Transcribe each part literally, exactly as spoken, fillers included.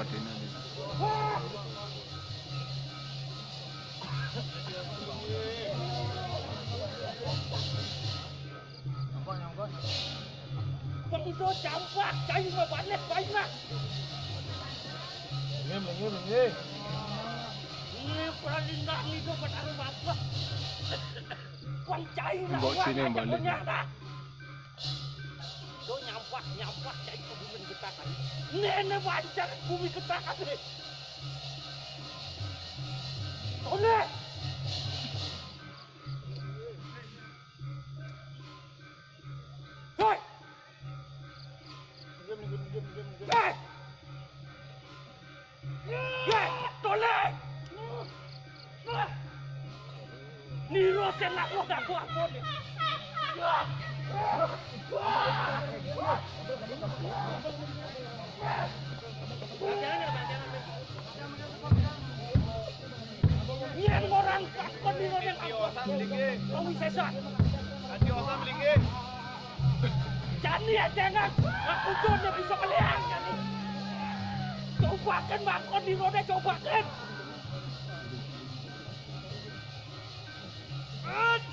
Nyongkok, nyongkok. Bang Udo campak, cai mah balik, baik mah. Ini, ini, ini. Ini paling nggak ngidup buat arung apa? Bang cai lah, Mbok wah, sini ngajak balik. Punya dah. Do nyampak, nyampak cai ke bumi getakan. Nenek bancar bumi getakan nih. Tone. Hei. Hei. Hei, toleh. Niro senak lo gak kuat pun. Yang orang takut di orang yang takut. Kau bisa sah. Jani ya jangan. Aku tuh udah bisa melihat. Cobakan bakon di roda, cobakan.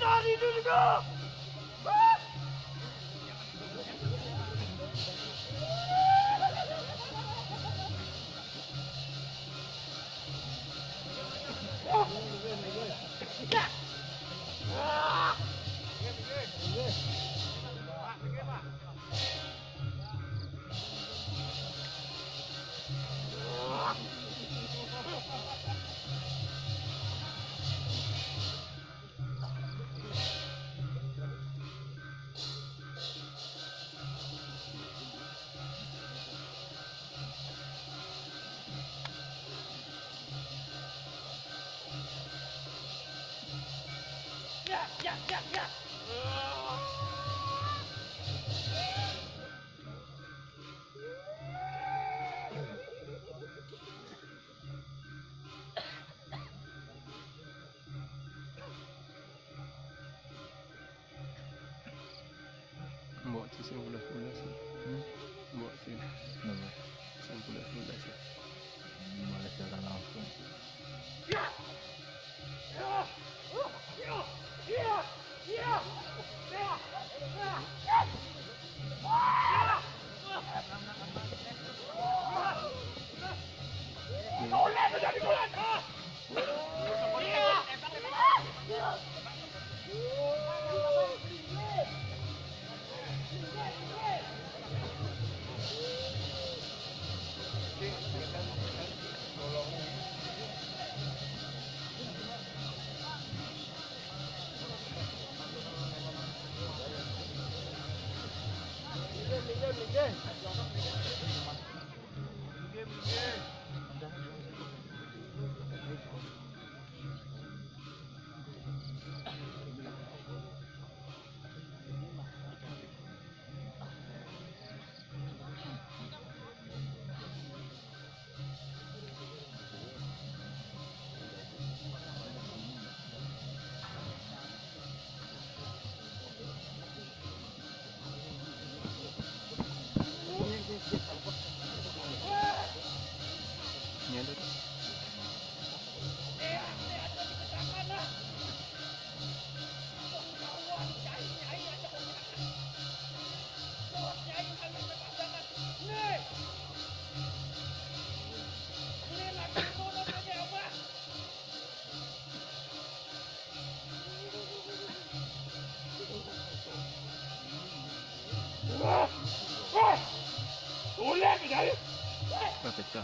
Cari dulu. Ya, ya, ya, ya. Mbok ci sing pules-pules. Hmm? Mbok ci. Napa? Sing pules-pules. Mulai secara langsung. Wah, pecah.